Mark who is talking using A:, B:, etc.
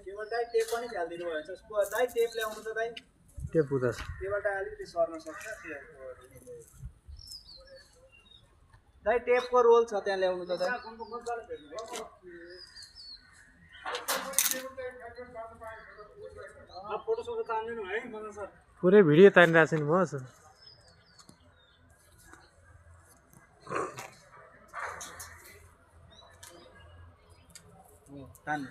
A: cable tie tape पनि हालिदिनु भयो दाइ टेप ल्याउनु त दाइ टेप बुझ्छ केबल टाइ अलिकति सर्न सक्छ दाइ टेपको रोल छ त्यहाँ ल्याउनु त दाइ फोटो सोटो तान्दिनु है मदन सर पुरै भिडियो तानिरहेको छ नि म तान्नु